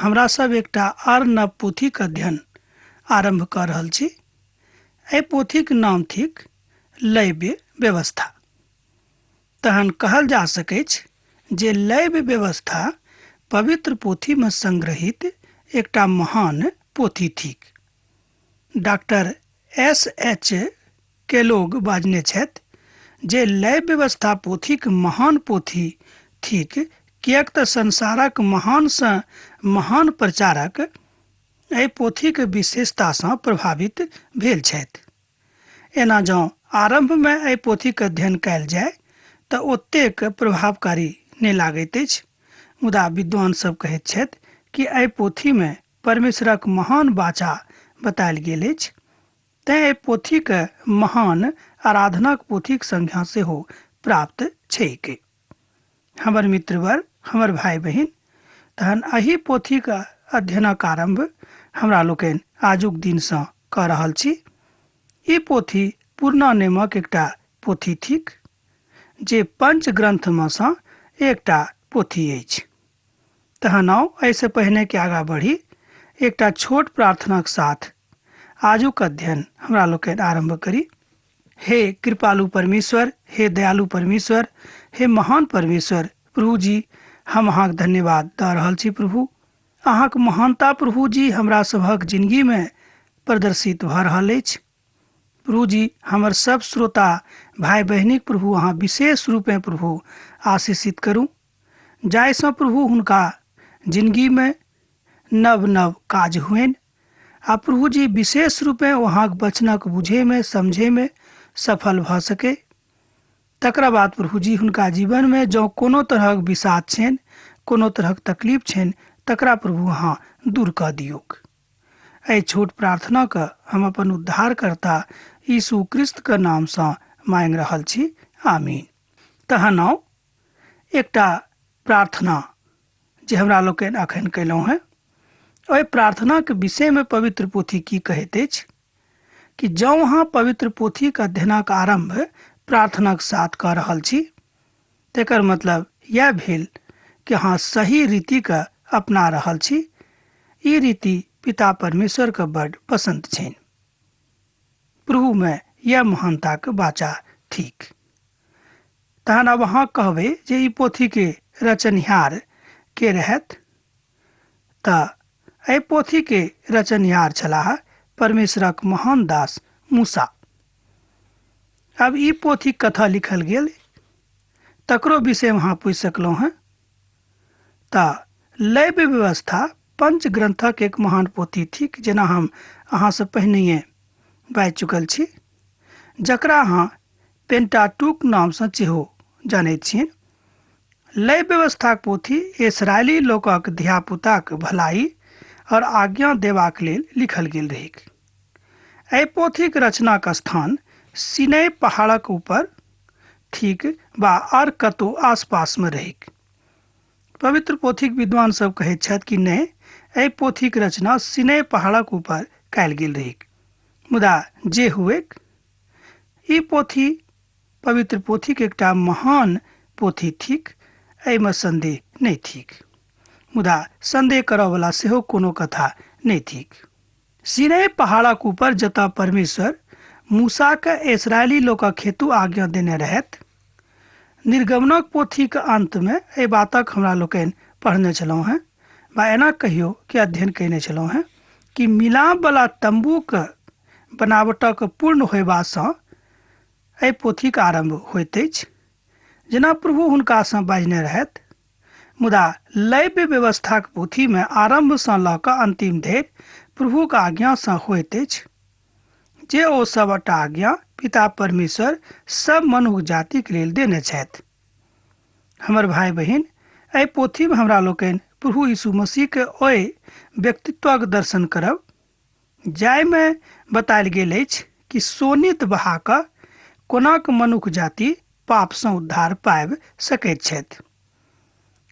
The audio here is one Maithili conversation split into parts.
हमरा सब एकटा आर नव पोथीक अध्ययन आरम्भ कऽ रहल छी। एहि पोथीक नाम थिक लैव्य व्यवस्था। तहन कहल जा सकैछ जे लैव्य व्यवस्था पवित्र पोथीमे संग्रहित एकटा महान पोथी थिक। डॉक्टर एस एच केलोग बाजने छथि जे लय व्यवस्था पोथीक महान पोथी थिक, किएक तऽ संसारक महानसँ महान प्रचारक एहि पोथीक विशेषतासँ प्रभावित भेल छथि। एना जँ आरम्भमे एहि पोथीक अध्ययन कयल जाय तऽ ओतेक प्रभावकारी नहि लागैत अछि, मुदा विद्वान सब कहैत छथि कि एहि पोथीमे परमेश्वरक महान वाचा बतायल गेल अछि, तेँ एहि पोथीक महान आराधनाक पोथीक संज्ञा सेहो प्राप्त छैक। हमर मित्रवर, हमर भाई बहिन, तहन एहि पोथीक अध्ययनक आरम्भ हमरा लोकनि आजुक दिनसँ कऽ रहल छी। ई पोथी पुरना नेमक एकटा पोथी थिक जे पंच ग्रंथमे सँ एकटा पोथी अछि। तहन आउ एहिसँ पहिने कि आगाँ बढ़ी एकटा छोट प्रार्थनाक साथ आजुक अध्ययन हमरा लोकनि आरम्भ करी। हे कृपालु परमेश्वर, हे दयालु परमेश्वर, हे महान परमेश्वर प्रभु जी, हम अहाँके धन्यवाद दऽ रहल छी प्रभु। अहाँके महानता प्रभु जी हमरा सभक जिंदगीमे प्रदर्शित भऽ रहल अछि। प्रभु जी, हमर सब श्रोता भाई बहिनीक प्रभु अहाँ विशेष रूपेँ प्रभु आशीषित करू, जाहिसँ प्रभु हुनका जिंदगीमे नव नव काज हुएन आ प्रभु जी विशेष रूपेँ अहाँक वचनक बुझैमे समझैमे सफल भऽ सकै। तकरा बाद प्रभु जी हुनका जीवनमे जँ कोनो तरहक विषाद छनि, कोनो तरहक तकलीफ छनि, तकरा प्रभु अहाँ दूर कऽ दियौक। एहि छोट प्रार्थनाके हम अपन उद्धारकर्ता यीशु क्रिस्तके नामसँ मांगि रहल छी, आमीन। तहन आउ एकटा प्रार्थना जे हमरा लोकनि अखन कयलहुँ हेँ, ओहि प्रार्थनाके विषयमे पवित्र पोथी की कहैत अछि कि जँ अहाँ पवित्र पोथीक अध्ययनक आरम्भ प्रार्थनाक साथ कऽ रहल छी तेकर मतलब इएह भेल कि अहाँ सही रीतिके अपना रहल छी। ई रीति पिता परमेश्वरके बड्ड पसन्द छनि। प्रभुमे इएह महानताक वाचा थिक। तहन आब अहाँ कहबै जे ई पोथीके रचनिहार के रहथि? तऽ एहि पोथीके रचनिहार छलाह परमेश्वरक महान दास मूसा। आब ई पोथी कतऽ लिखल गेल तकरो विषयमे अहाँ पूछि सकलहुँ हेँ। तऽ लैव्य व्यवस्था पंच ग्रंथक एक महान पोथी थिक, जेना हम अहाँसँ पहिनहिए बाजि चुकल छी, जकरा अहाँ पेंटाटूक नामसँ सेहो जानैत छियनि। लय व्यवस्थाक पोथी इसराइली लोकक धियापुताक भलाई और आज्ञा देबाक लेल लिखल गेल रहैक। एहि पोथीक रचनाक स्थान सिनै पहाड़क ऊपर ठीक वा आर कतौ आसपासमे रहैक। पवित्र पोथीक विद्वान सब कहैत छथि कि नहि, एहि पोथीक रचना सिनै पहाड़क ऊपर कयल गेल रहैक। मुदा जे हुएक, ई पोथी पवित्र पोथीक एकटा महान पोथी थिक, एहिमे संदेह नहि थिक। मुदा संदेह करऽवला सेहो कोनो कथा नहि थिक। सिनै पहाड़क ऊपर जतऽ परमेश्वर मूसाके इसराइली लोकक हेतु आज्ञा देने रहथि, निर्गमनक पोथीक अंतमे एहि बातक हमरा लोकनि पढ़ने छलहुँ हेँ, वा एना कहियौ कि अध्ययन कयने छलहुँ हेँ कि मिलापवला तम्बूक बनावटक पूर्ण होयबासँ एहि पोथीक आरम्भ होइत अछि, जेना प्रभु हुनकासँ बाजने रहथि। मुदा लैव्य व्यवस्थाक पोथीमे आरम्भसँ लऽ कऽ अन्तिम धरि प्रभुक आज्ञासँ होइत अछि, जे ओ सबटा आज्ञा पिता परमेश्वर सब मनुख जातिक लेल देने छथि। हमर भाई बहिन, एहि पोथीमे हमरा लोकनि प्रभु यीशु मसीहके ओहि व्यक्तित्वक दर्शन करब जाहिमे बतायल गेल अछि कि शोणित बहा कऽ कोनाक मनुख जाति पापसँ उद्धार पाबि सकैत छथि।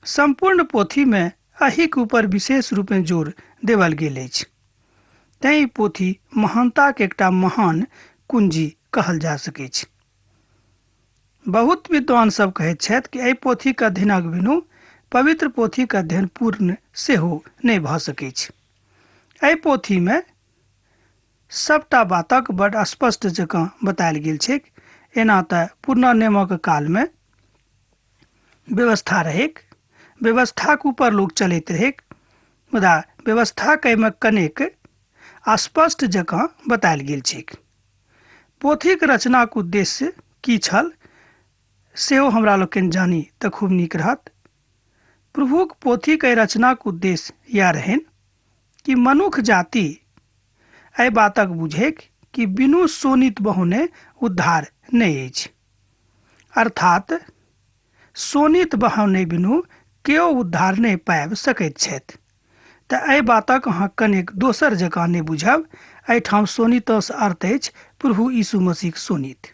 सम्पूर्ण पोथीमे एहिक ऊपर विशेष रूपेँ जोर देवल गेल अछि, तेँ ई पोथी महानताक एकटा महान कुंजी कहल जा सकैछ। बहुत विद्वान सब कहैत छथि कि एहि पोथीक अध्ययनक बिनु पवित्र पोथीक अध्ययन पूर्ण सेहो नहि भऽ सकैछ। एहि पोथीमे सभटा बातक बड स्पष्ट जकाँ बतायल गेल छैक। एना तऽ पुरना नियमक कालमे व्यवस्था रहैक, व्यवस्थाक ऊपर लोक चलैत रहैक, मुदा व्यवस्थाक एहिमे कनेक स्पष्ट जकाँ बतायल गेल छैक। पोथीक रचनाक उद्देश्य की छल सेहो हमरा लोकनि जानी तऽ खूब नीक रहत। प्रभुक पोथीक एहि रचनाक उद्देश्य इएह रहनि कि मनुख जाति एहि बातक बुझैक कि बिनु शोणित बहौने उद्धार नहि अछि, अर्थात शोणित बहौने बिनु केओ उद्धार नहि पाबि सकैत छथि। तऽ एहि बातक अहाँ कनेक दोसर जकाँ नहि बुझब। एहिठाम शोणितसँ अर्थ अछि प्रभु यीशु मसीहक शोणित,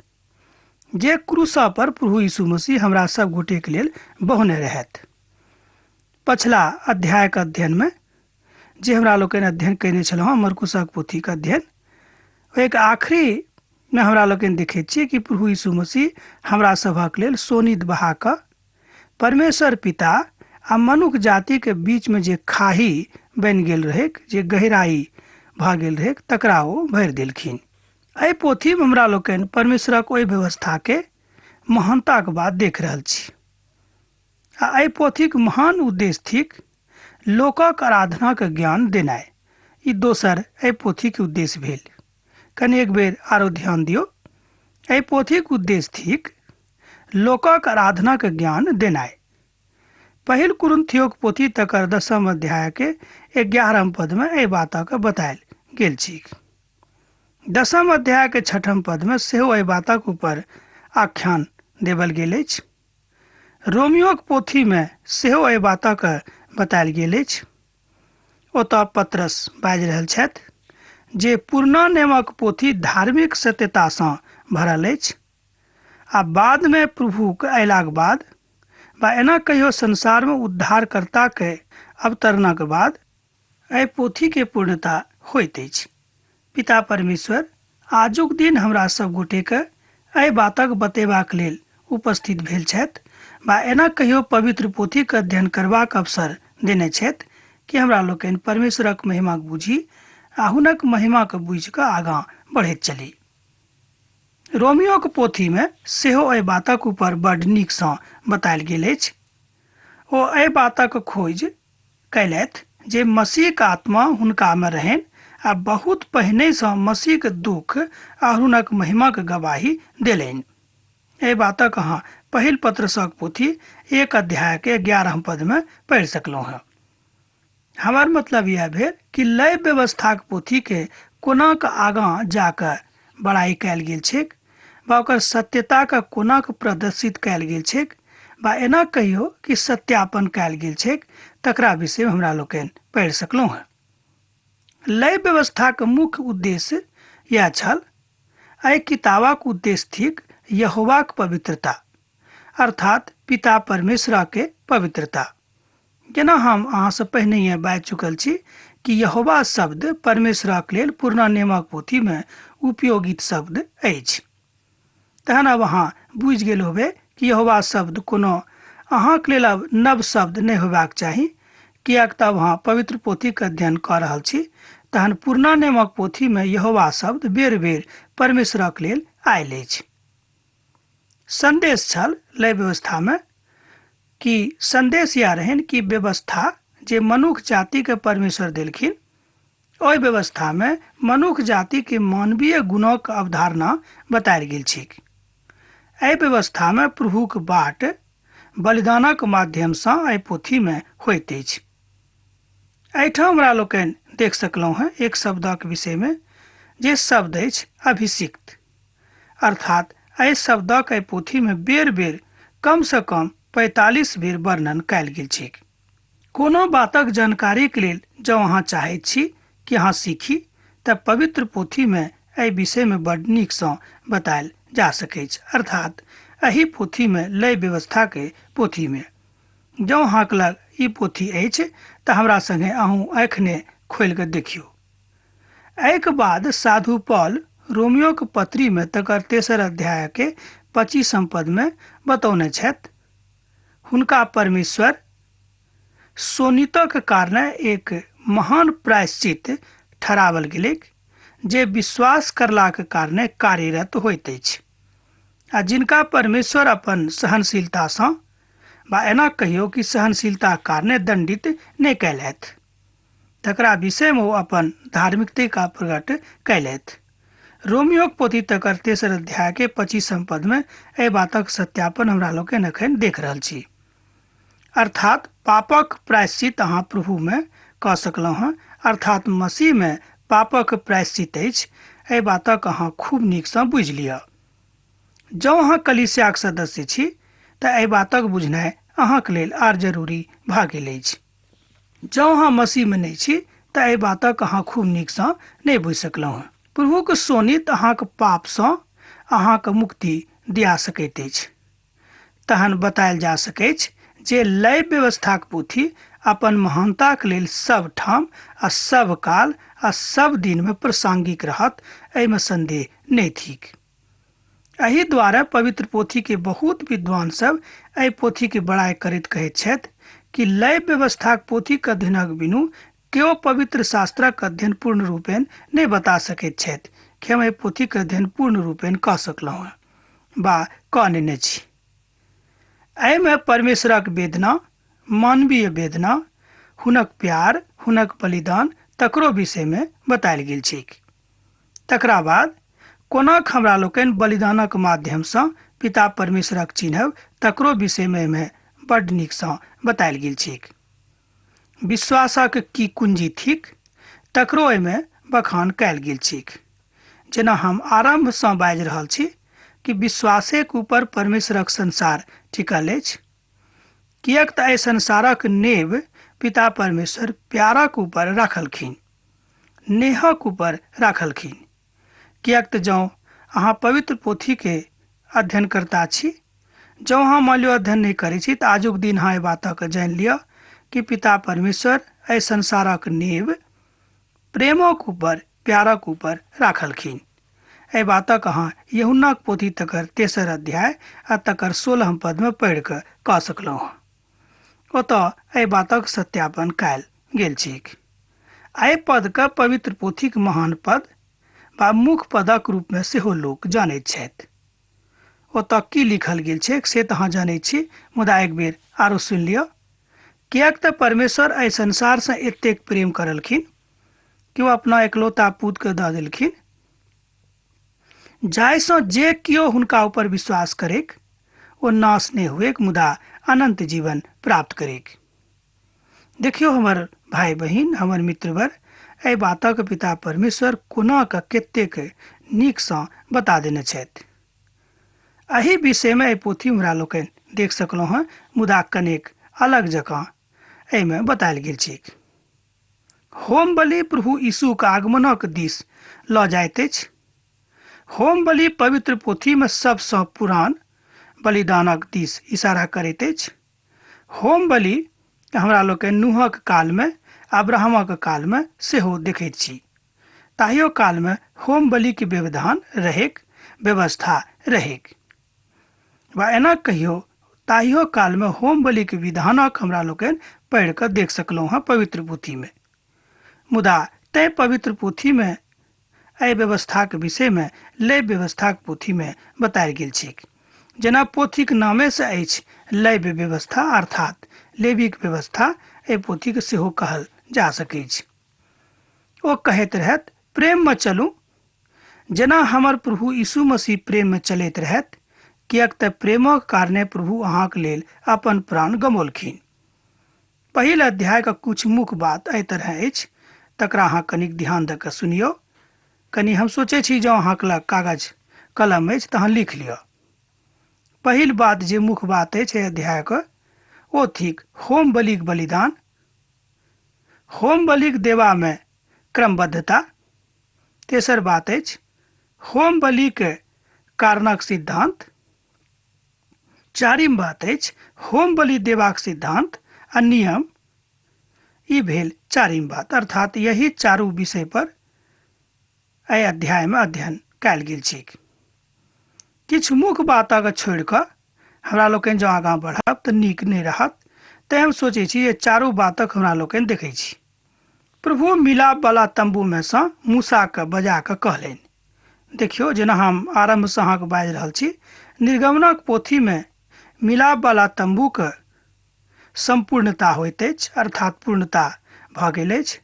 जे क्रूसा पर प्रभु यीशु मसीह हमरा सब गोटेक लेल बहौने रहथि। पछिला अध्यायक अध्ययनमे जे हमरा लोकनि अध्ययन कयने छलहुँ मरकुसक पोथीक अध्ययन, ओहिके आखिरीमे हमरा लोकनि देखैत छियै कि प्रभु यीशु मसीह हमरा सभक लेल शोणित बहा कऽ परमेश्वर पिता आ मनुख जातिके बीचमे जे खाही बनि गेल रहैक, जे गहराइ भऽ गेल रहैक, तकरा ओ भरि देलखिन। एहि पोथीमे हमरा लोकनि परमेश्वरक ओहि व्यवस्थाके महानताक बात देख रहल छी आ एहि पोथीक महान उद्देश्य थिक लोकक आराधनाक ज्ञान देनाइ। ई दोसर एहि पोथीक उद्देश्य भेल। कनि एक बेर आरो ध्यान दियौ, एहि पोथीक उद्देश्य थिक लोकक आराधनाक ज्ञान देनाइ। पहिल कुरिन्थियोक पोथी तकर 10 अध्याय के 11 पद में एहि बातक बतायल गेल छी। 10 अध्याय के 6 पद में सेहो एहि बातक ऊपर आख्यान देवल गेल अछि। रोमियोक पोथी में सेहो एहि बातक बतायल गेल अछि। ओतऽ पत्रस बाजि रहल छथि जे पुरना नियमक पोथी धार्मिक सत्यतासँ भरल अछि आ बादमे प्रभुक अयलाक बाद वा एना कहियो संसारमे उद्धारकर्ताके अवतरणक बाद एहि पोथीके पूर्णता होइत अछि। पिता परमेश्वर आजुक दिन हमरा सब गोटेके एहि बातक बतेबाक लेल उपस्थित भेल छथि वा एना कहियो पवित्र पोथीके अध्ययन करबाक अवसर देने छथि कि हमरा लोकनि परमेश्वरक महिमाक बुझी आ हुनक महिमाके बुझि कऽ आगाँ बढ़ैत चली। रोमियोक पोथीमे सेहो एहि बातक ऊपर बड नीकसँ बतायल गेल अछि। ओ एहि बातक खोज कयलथि जे मसीहक आत्मा हुनकामे रहनि आ बहुत पहिनेसँ मसीहक दुख आ हुनक महिमाक गवाही देलनि। एहि बातक अहाँ पहिल पत्रसक पोथी 1 अध्याय के 11 पदमे पढ़ि सकलहुँ हँ। हमर मतलब यह भेल कि लय व्यवस्थाक पोथीके कोनाक आगाँ जाकऽ बड़ाई कयल गेल छैक वा ओकर सत्यताके कोनाक प्रदर्शित कयल गेल छैक वा एना कहियो कि सत्यापन कयल गेल छैक, तकरा विषयमे हमरा लोकनि पढ़ि सकलहुँ हँ। लय व्यवस्थाक मुख्य उद्देश्य यह छल। एहि किताबक उद्देश्य थिक यहोवाक पवित्रता, अर्थात पिता परमेश्वरके पवित्रता। जेना हम अहाँसँ पहिनहिए बाजि चुकल छी कि यहोवा शब्द परमेश्वरक लेल पुरना नियमक पोथीमे उपयोगित शब्द अछि। तहन अब अहाँ बुझि गेल होबै कि यहोवा शब्द कोनो अहाँके लेल अब नव शब्द नहि होयबाक चाही, किएक तऽ अब अहाँ पवित्र पोथीके अध्ययन कऽ रहल छी। तहन पुरना नियमक पोथीमे यहोवा शब्द बेर बेर परमेश्वरक लेल आयल अछि। संदेश छल लय व्यवस्थामे कि संदेश यह रहनि कि व्यवस्था जे मनुख जातिके परमेश्वर देलखिन, ओहि व्यवस्थामे मनुख जातिके मानवीय गुणक अवधारणा बतायल गेल छैक। एहि व्यवस्थामे प्रभुक बाट बलिदानक माध्यमसँ एहि पोथीमे होइत अछि। एहिठाम हमरा लोकनि देख सकलहुँ हँ एक शब्दक विषयमे जे शब्द अछि अभिषिक्त, अर्थात एहि शब्दक एहि पोथीमे बेर बेर कमसँ कम 45 बेर वर्णन कयल गेल छैक। कोनो बातक जानकारीके लेल जँ अहाँ चाहैत छी कि अहाँ सीखी तऽ पवित्र पोथीमे एहि विषयमे बड नीकसँ बतायल जा सकैछ, अर्थात एहि पोथीमे लय व्यवस्थाके पोथीमे। जँ अहाँके लग ई पोथी अछि तऽ हमरा संगे अहूँ एखने खोलि कऽ देखियौ। एहिके बाद साधु पॉल रोमियोक पत्रीमे तकर 3 अध्यायके 25 पदमे बतौने छथि, हुनका परमेश्वर शोणितक कारणे एक महान प्रायश्चित ठहराओल गेलैक जे विश्वास करलाक कारणे कार्यरत होइत अछि आ जिनका परमेश्वर अपन सहनशीलतासँ वा एना कहियौ कि सहनशीलताक कारणे दण्डित नहि कयलथि, तकरा विषयमे ओ अपन धार्मिकता प्रकट कयलथि। रोमियोक पोथी तकर तेसर अध्यायके 25 पदमे एहि बातक सत्यापन हमरा लोकनि एखन देख रहल छी। अर्थात पापक प्रायश्चित अहाँ प्रभुमे कऽ सकलहुँ हँ, अर्थात मसीहमे पापक प्रायश्चित अछि। एहि बातक अहाँ खूब नीकसँ बुझि लिअ। जँ अहाँ कलीसियाक सदस्य छी तऽ एहि बातक बुझनाइ अहाँक लेल आर जरूरी भऽ गेल अछि। जँ अहाँ मसीहमे नहि छी तऽ एहि बातक अहाँ खूब नीकसँ नहि बुझि सकलहुँ हँ। प्रभुक शोणित अहाँक पापसँ अहाँक मुक्ति दिया सकैत अछि। तहन बतायल जा सकैछ जे लय व्यवस्थाक पोथी अपन महानताक लेल सब ठाम आ सब काल आ सब दिनमे प्रासंगिक रहत, एहिमे संदेह नहि थिक। एहि द्वारा पवित्र पोथी के बहुत विद्वान सब एहि पोथी के बड़ाई करैत कहैत छथि कि लय व्यवस्थाक पोथीक अध्ययनक बिनु केओ पवित्र शास्त्रक अध्ययन पूर्ण रूपेण नहि बता सकैत छथि कि हम एहि पोथीक अध्ययन पूर्ण रूपेण कऽ सकलहुँ हँ वा कऽ नेने छी। एहिमे परमेश्वरक वेदना, मानवीय वेदना, हुनक प्यार, हुनक बलिदान तकरो विषयमे बतायल गेल छैक। तकरा बाद कोना हमरा लोकनि बलिदानक माध्यमसँ पिता परमेश्वरक चिन्हब तकरो विषयमे एहिमे बड्ड नीकसँ बतायल गेल छैक। विश्वासक की कुंजी थिक तकरो एहिमे बखान कयल गेल छैक। जेना हम आरम्भसँ बाजि रहल छी कि विश्वासेक ऊपर परमेश्वरक संसार टिकल अछि, किएक तऽ एहि संसारक नेव पिता परमेश्वर प्यारक ऊपर राखलखिन, नेहक ऊपर राखलखिन। किएक तऽ जँ अहाँ पवित्र पोथीके अध्ययन करता छी, जँ अहाँ मान लियौ अध्ययन नहि करै छी, तऽ आजुक दिन अहाँ एहि बातक जानि लिअ कि पिता परमेश्वर एहि संसारक नेव प्रेमक ऊपर, प्यारक ऊपर राखलखिन। एहि बातक अहाँ यहुन्नाक पोथी तकर तेसर अध्याय आ तकर 16 पदमे पढ़ि कऽ कऽ सकलहुँ। ओतऽ एहि बातक सत्यापन कयल गेल छैक। एहि पदके पवित्र पोथीक महान पद वा मुख्य पदक रूपमे सेहो लोक जानैत छथि। ओतऽ की लिखल गेल छैक से तऽ अहाँ जानैत छी, मुदा एक बेर आरो सुनि लिअ। किएक तऽ परमेश्वर एहि संसारसँ एतेक प्रेम करलखिन कि ओ अपना एकलौता पुतके दऽ देलखिन, जाहिसँ जे केओ हुनका ऊपर विश्वास करैक ओ नाश नहि हुएक मुदा अनंत जीवन प्राप्त करैक। देखियौ हमर भाय बहिन, हमर मित्रवर, एहि बातक पिता परमेश्वर कोना कऽ कतेक नीकसँ बता देने छथि। एहि विषयमे एहि पोथी हमरा लोकनि देख सकलहुँ हँ, मुदा कनेक अलग जकाँ एहिमे बतायल गेल छैक। होम बलि प्रभु यीशुक आगमनक दिस लऽ जाइत अछि। होम बलि पवित्र पोथीमे सबसँ पुरान बलिदानक दिस इशारा करैत अछि। होम बलि हमरा लोकनि नूहक कालमे, अब्राहमक कालमे सेहो देखैत छी। ताहियो कालमे होम बलिक व्यवधान रहैक, व्यवस्था रहैक। वा एना कहियो ताहियो कालमे होम बलिक विधानक हमरा लोकनि पढ़ि कऽ देख सकलहुँ हँ पवित्र पोथीमे। मुदा तैं पवित्र पोथीमे एहि व्यवस्थाक विषयमे लय व्यवस्थाक पोथीमे बतायल गेल छैक। जेना पोथीक नामेसँ अछि लय व्यवस्था, अर्थात लेवीक व्यवस्था एहि पोथीके सेहो कहल जा सकैछ। ओ कहैत रहथि, प्रेममे चलू जेना हमर प्रभु यीशु मसीह प्रेममे चलैत रहथि, किएक तऽ प्रेमक कारणे प्रभु अहाँक लेल अपन प्राण गमौलखिन। पहिल अध्यायक किछु मुख्य बात एहि तरह अछि, तकरा अहाँ कनिक ध्यान दऽ कऽ सुनियौ। कनि हम सोचै छी जँ अहाँके लग कागज कलम अछि तऽ अहाँ लिख लिअ। पहिल बात जे मुख्य बात अछि एहि अध्यायक ओ थिक होम बलिक बलिदान, होम बलिक देबामे क्रमबद्धता। तेसर बात अछि होम बलिक कारणक सिद्धांत। चारिम बात अछि होम बलि देबाक सिद्धांत आ नियम। ई भेल चारिम बात, अर्थात यही चारू विषय पर एहि अध्यायमे अध्ययन कयल गेल छैक। किछु मुख्य बातक छोड़ि कऽ हमरा लोकनि जँ आगाँ बढ़ब तऽ नीक नहि रहत, तैँ हम सोचै छी जे चारू बातक हमरा लोकनि देखै छी। प्रभु मिलापवला तम्बूमे सँ मूसाके बजा कऽ कहलनि। देखियौ, जेना हम आरम्भसँ अहाँके बाजि रहल छी, निर्गमनक पोथीमे मिलापवला तम्बूके सम्पूर्णता होइत अछि, अर्थात पूर्णता भऽ गेल अछि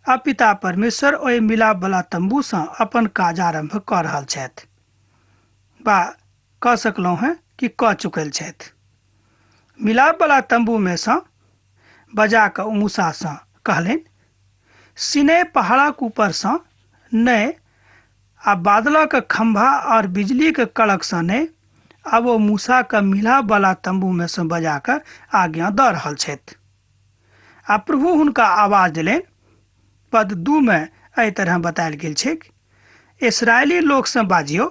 आ पिता परमेश्वर ओहि मिलापवला तम्बूसँ अपन काज आरम्भ कऽ रहल छथि बा कऽ सकलहुँ हेँ कि कऽ चुकल छथि। मिलापवला तम्बूमे सँ बजा कऽ ओ मूसासँ कहलनि, सिनै पहाड़क ऊपरसँ नहि आ बादलक खम्भा और बिजलीक कड़कसँ नहि, आब ओ मूसाके मिलापवला तम्बूमे सँ बजा कऽ आज्ञा दऽ रहल छथि। आ प्रभु हुनका आवाज देलनि। पद 2 मे एहि तरह बतायल गेल छैक, इसराइली लोकसँ बाजियौ,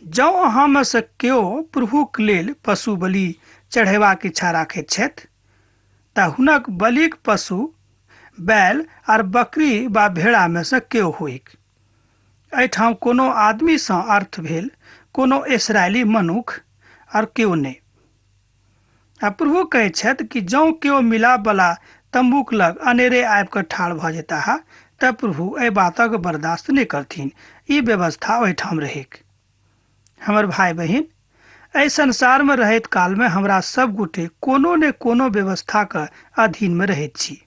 जँ अहाँमे सँ केओ प्रभुक लेल पशु बलि चढ़ेबाक इच्छा राखैत छथि तऽ हुनक बलिक पशु बैल आर बकरी वा भेड़ामे सँ केओ होइक। एहिठाम कोनो आदमीसँ अर्थ भेल कोनो इसराइली मनुख आर केओ नहि। आ प्रभु कहैत छथि कि जँ केओ मिलापवला तम्बूक लग अनेरे आबि कऽ ठाढ़ भऽ जेताह तऽ प्रभु एहि बातक बर्दाश्त नहि करथिन। ई व्यवस्था ओहिठाम रहैक। हमर भाय बहिन, एहि संसारमे रहैत कालमे हमरा सब गोटे कोनो ने कोनो व्यवस्थाक अधीनमे रहैत छी।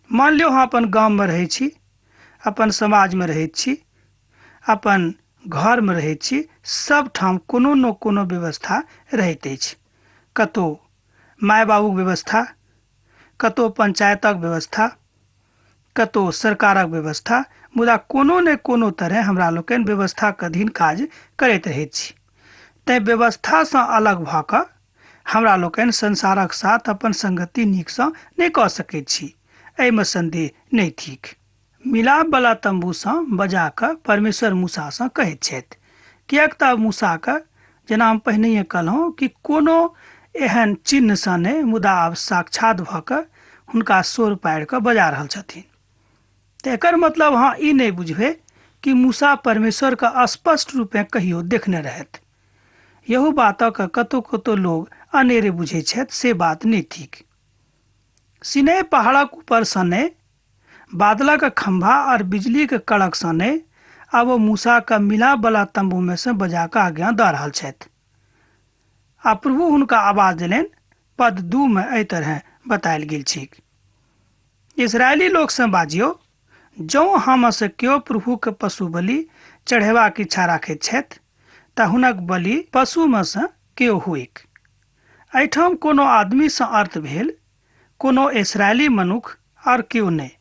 मान लियौ अहाँ अपन गाममे रहैत छी, अपन समाजमे रहैत छी, अपन घरमे रहैत छी, सब ठाम कोनो ने कोनो व्यवस्था रहैत अछि। कतहु माय बाबूक व्यवस्था, कतहु पंचायतक व्यवस्था, कतहु सरकारक व्यवस्था, मुदा कोनो ने कोनो तरह हमरा लोकनि व्यवस्थाक अधीन काज करैत रहैत छी। तैँ व्यवस्थासँ अलग भऽ कऽ हमरा लोकनि संसारक साथ अपन संगति नीकसँ नहि कऽ सकैत छी, एहिमे सन्देह नहि थिक। मिलापवला तम्बूसँ बजा कऽ परमेश्वर मूसासँ कहैत छथि, किएक तऽ मूसाके, जेना हम पहिनहिए कहलहुँ कि कोनो एहन चिन्हसँ नहि, मुदा आब साक्षात भऽ कऽ हुनका शोर पारि कऽ बजा रहल छथिन। तऽ एकर मतलब अहाँ ई नहि बुझबै कि मूसा परमेश्वरके स्पष्ट रूपेँ कहियो देखने रहथि। यहू बातक कतौ कतौ लोग अनेरे बुझै छथि, से बात नहि थिक। सिनै पहाड़क ऊपरसँ नहि, बादलक खम्भा और बिजलीक कड़कसँ नहि, आब ओ मूसाके मिलापवला तम्बूमे सँ बजा कऽ आज्ञा दऽ रहल छथि। आ प्रभु हुनका आवाज देलनि। पद 2 मे एहि तरह बतायल गेल छैक, इसराइली लोकसँ बाजियौ, जँ अहाँमे सँ केओ प्रभुके पशु बलि चढ़ेबाक इच्छा राखैत छथि तऽ हुनक बलि पशुमे सँ केओ होइक। एहिठाम कोनो आदमीसँ अर्थ भेल कोनो इसराइली मनुख और केओ नहि।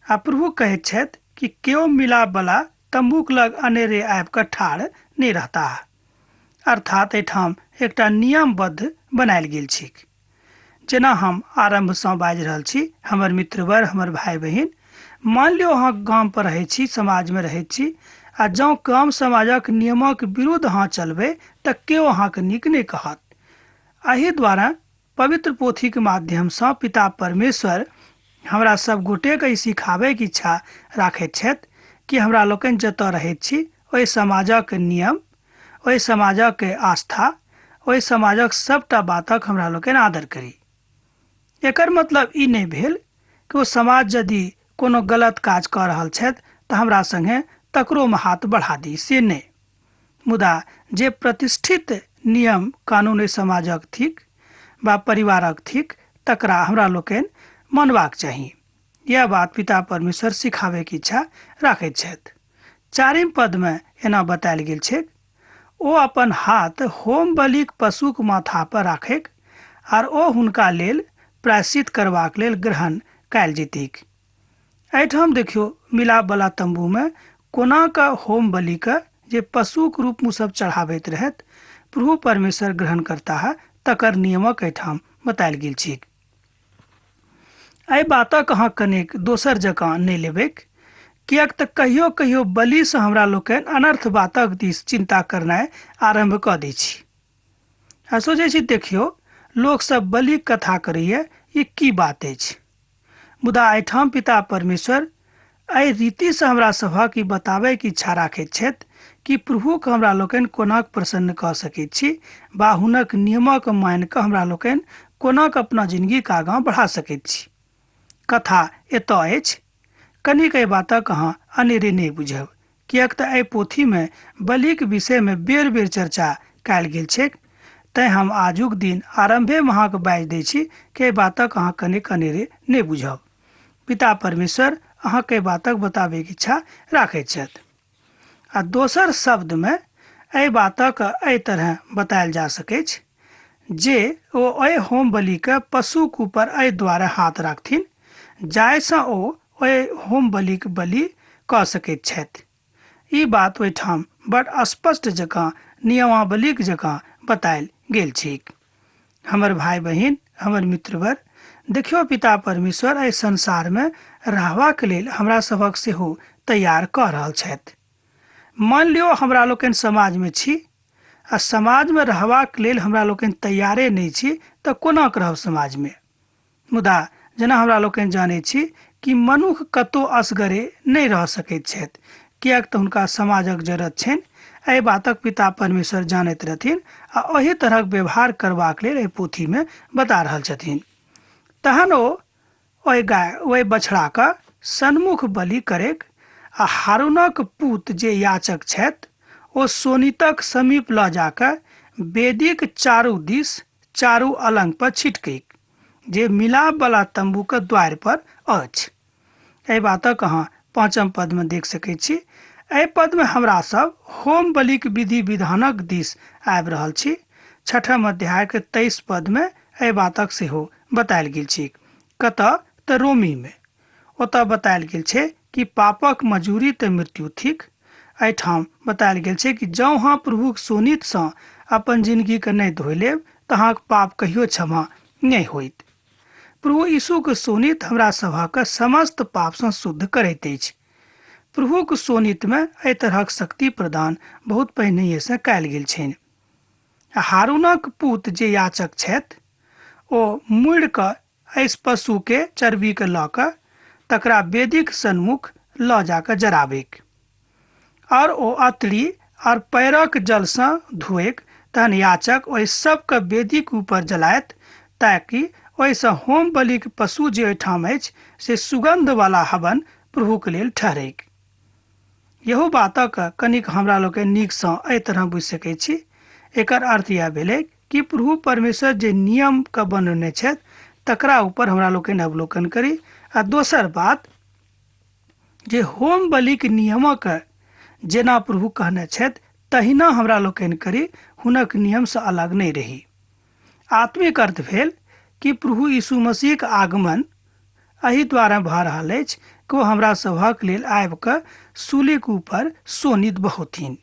आ प्रभु कहैत छथि कि केओ मिलापवला तम्बूक लग अनेरे आबि कऽ ठाढ़ नहि रहताह। अर्थात एहिठाम एकटा नियमबद्ध बनायल गेल छैक। जेना हम आरम्भसँ बाजि रहल छी, हमर मित्रवर, हमर भाय बहिन, मान लियौ अहाँ गाम पर रहैत छी, समाजमे रहैत छी, आ जँ गाम समाजक नियमक विरुद्ध अहाँ चलबै तऽ केओ अहाँके नीक नहि कहत। एहि द्वारा पवित्र पोथीक माध्यमसँ पिता परमेश्वर हमरा सब गोटेके ई सिखाबैके इच्छा राखैत छथि कि हमरा लोकनि जतऽ रहैत छी ओहि समाजक नियम, ओहि समाजक आस्था, ओहि समाजक सबटा बातक हमरा लोकनि आदर करी। एकर मतलब ई नहि भेल कि ओ समाज यदि कोनो गलत काज कऽ रहल छथि तऽ हमरा सङ्गे तकरोमे हाथ बढ़ा दी, से नहि। मुदा जे प्रतिष्ठित नियम कानून ओहि समाजक थिक वा परिवारक थिक तकरा हमरा लोकनि मानबाक चाही। यैह बात पिता परमेश्वर सिखाबैके इच्छा राखैत छथि। 4 पदमे एना बतायल गेल छैक, ओ अपन हाथ होम बलिक पशुक माथा पर राखैक आर ओ हुनका लेल प्रायश्चित करबाक लेल ग्रहण कयल जेतैक। एहिठाम देखियौ मिलापवला तम्बूमे कोना कऽ होम बलिके जे पशुक रूपमे सब चढ़ाबैत रहथि प्रभु परमेश्वर ग्रहण करताह तकर नियमक एहिठाम बतायल गेल छैक। एहि बातक अहाँ कनेक दोसर जकाँ नहि लेबैक, किएक तऽ कहियो कहियो बलिसँ हमरा लोकनि अनर्थ बातक दिस चिन्ता करनाइ आरम्भ कऽ दै छी आ सोचै छी देखियौ लोकसभ बलिक कथा करैए, ई की बात अछि। मुदा एहिठाम पिता परमेश्वर एहि रीतिसँ हमरा सभक ई बताबैके इच्छा राखैत छथि कि प्रभुके हमरा लोकनि कोना प्रसन्न कऽ सकैत छी वा हुनक नियमक मानि कऽ हमरा लोकनि कोना कऽ अपना जिनगीके आगाँ बढ़ा सकैत छी। कथा एतऽ अछि। कनिक एहि बातक अहाँ अनेरे नहि बुझब, किएक तऽ एहि पोथीमे बलिक विषयमे बेर बेर चर्चा कयल गेल छैक। तैँ हम आजुक दिन आरम्भेमे अहाँके बाजि दै छी कि एहि बातक अहाँ कनिक अनेरे नहि बुझब। पिता परमेश्वर अहाँके एहि बातक बताबैके इच्छा राखैत छथि। आ दोसर शब्दमे एहि बातक एहि तरह बतायल जा सकैछ जे ओ एहि होम बलिके पशुक ऊपर एहि द्वारे हाथ राखथिन जाहिसँ ओ ओहि होम बलिक बलि कऽ सकैत छथि। ई बात ओहिठाम बड़ स्पष्ट जकाँ नियमावलीक जकाँ बतायल गेल छैक। हमर भाय बहिन, हमर मित्रवर, देखियौ पिता परमेश्वर एहि संसारमे रहबाक लेल हमरा सभक सेहो तैयार कऽ रहल छथि। मान लियौ हमरा लोकनि समाजमे छी आ समाजमे रहबाक लेल हमरा लोकनि तैयारे नहि छी तऽ कोना कऽ रहब समाजमे। मुदा जेना हमरा लोकनि जानै छी कि मनुख कतौ असगरे नहि रह सकैत छथि, किएक तऽ हुनका समाजक जरूरत छनि। एहि बातक पिता परमेश्वर जानैत रहथिन आ ओहि तरहक व्यवहार करबाक लेल एहि पोथीमे बता रहल छथिन। तहन ओ ओहि गाय ओहि बछड़ाके सन्मुख बलि करैक आ हारूनक पूत जे याचक छथि ओ शोणितक समीप लऽ जाकऽ वेदीक चारू दिस चारू अलङ्ग पर छिटकैक जे मिलाप वाला तम्बू के द्वार पर अछि। एहि बातक अहाँ पाँचम पदमे देख सकैत छी। एहि पदमे हमरा सब होम बलिक विधि विधानक दिस आबि रहल छी। छठम अध्यायके 23 पदमे एहि बातक सेहो बतायल गेल छै। कतऽ? तऽ रोमीमे। ओतऽ बतायल गेल छै कि पापक मजूरी तऽ मृत्यु थिक। एहिठाम बतायल गेल छै कि जँ अहाँ प्रभुक शोणितसँ अपन जिनगीके नहि धोइ लेब तऽ अहाँके पाप कहियो क्षमा नहि होइत। प्रभु यीशुक शोणित हमरा सभक समस्त पापसँ शुद्ध करैत अछि। प्रभुक शोणितमे एहि तरहक शक्ति प्रदान बहुत पहिनहिएसँ कयल गेल छनि। आ हारूनक पूत जे याचक छथि ओ मुड़ि कऽ एहि पशुके चर्बीके लऽ कऽ तकरा वेदीक सन्मुख लऽ जा कऽ जराबैक आओर ओ अतड़ी आओर पैरक जलसँ धोएक। तहन याचक ओहि सबके वेदीक ऊपर जलायत ताकि ओहिसँ होम बलिक पशु जे ओहिठाम अछि से सुगन्धवला हवन प्रभुक लेल ठहरैक। इहो बातक कनिक हमरा लोकनि नीकसँ एहि तरह बुझि सकैत छी। एकर अर्थ इएह भेलै कि प्रभु परमेश्वर जे नियमके बनौने छथि तकरा ऊपर हमरा लोकनि अवलोकन करी। आ दोसर बात जे होम बलिक नियमक जेना प्रभु कहने छथि तहिना हमरा लोकनि करी, हुनक नियमसँ अलग नहि रही। आत्मिक अर्थ भेल कि प्रभु यीशु मसीहक आगमन एहि द्वारा भऽ रहल अछि कि ओ हमरा सभक लेल आबि कऽ सूलीक ऊपर शोणित बहौथिन,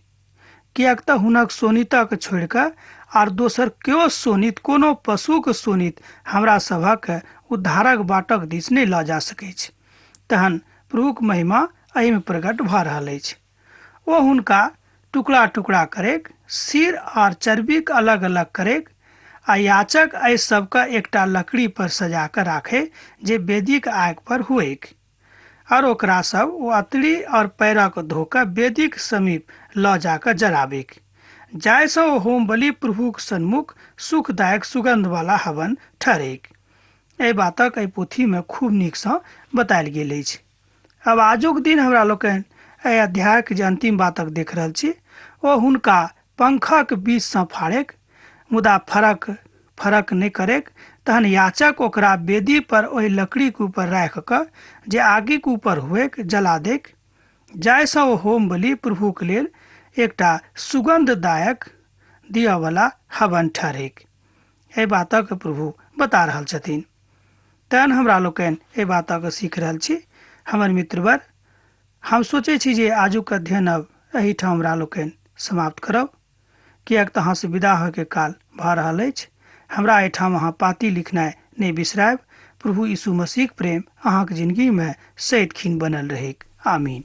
किएक तऽ हुनक शोणितक छोड़ि कऽ आर दोसर केओ शोणित, कोनो पशुक शोणित हमरा सभक उद्धारक बाटक दिस नहि लऽ जा सकैछ। तहन प्रभुक महिमा एहिमे प्रकट भऽ रहल अछि। ओ हुनका टुकड़ा टुकड़ा करैक, सिर आर चर्बीक अलग अलग करैक आ याचक एहि सबके एकटा लकड़ी पर सजा कऽ राखै जे वेदीक आगि पर हुएक। और ओकरा सब ओ अतड़ी और पैरक धो कऽ वेदीक समीप लऽ जा कऽ जराबैक, जाहिसँ ओ होम बलि प्रभुक सन्मुख सुखदायक सुगन्धवला हवन ठहरैक। एहि बातक एहि पोथीमे खूब नीकसँ बतायल गेल अछि। आब आजुक दिन हमरा लोकनि एहि अध्यायक जे अंतिम बातक देख रहल छी ओ हुनका पंखक बीचसँ फाड़ैक, मुदा फरक फरक नहि करैक। तहन याचक ओकरा वेदी पर ओहि लकड़ीक ऊपर राखि कऽ जे आगिक ऊपर हुएक जला दैक, जाहिसँ ओ होम बलि प्रभुक लेल एकटा सुगन्धदायक दिअवला हवन ठहरैक। एहि बातक प्रभु बता रहल छथिन। तहन हमरा लोकनि एहि बातक सीख रहल छी। हमर मित्रवर, हम सोचै छी जे आजुक अध्ययन अब एहिठाम हमरा लोकनि समाप्त करब, किएक तऽ अहाँसँ विदा होइके काल भऽ रहल अछि। हमरा एहिठाम अहाँ पाती लिखनाइ नहि बिसरायब। प्रभु यीशु मसीहक प्रेम अहाँक जिनगीमे सदिखिन बनल रहैक। आमीन।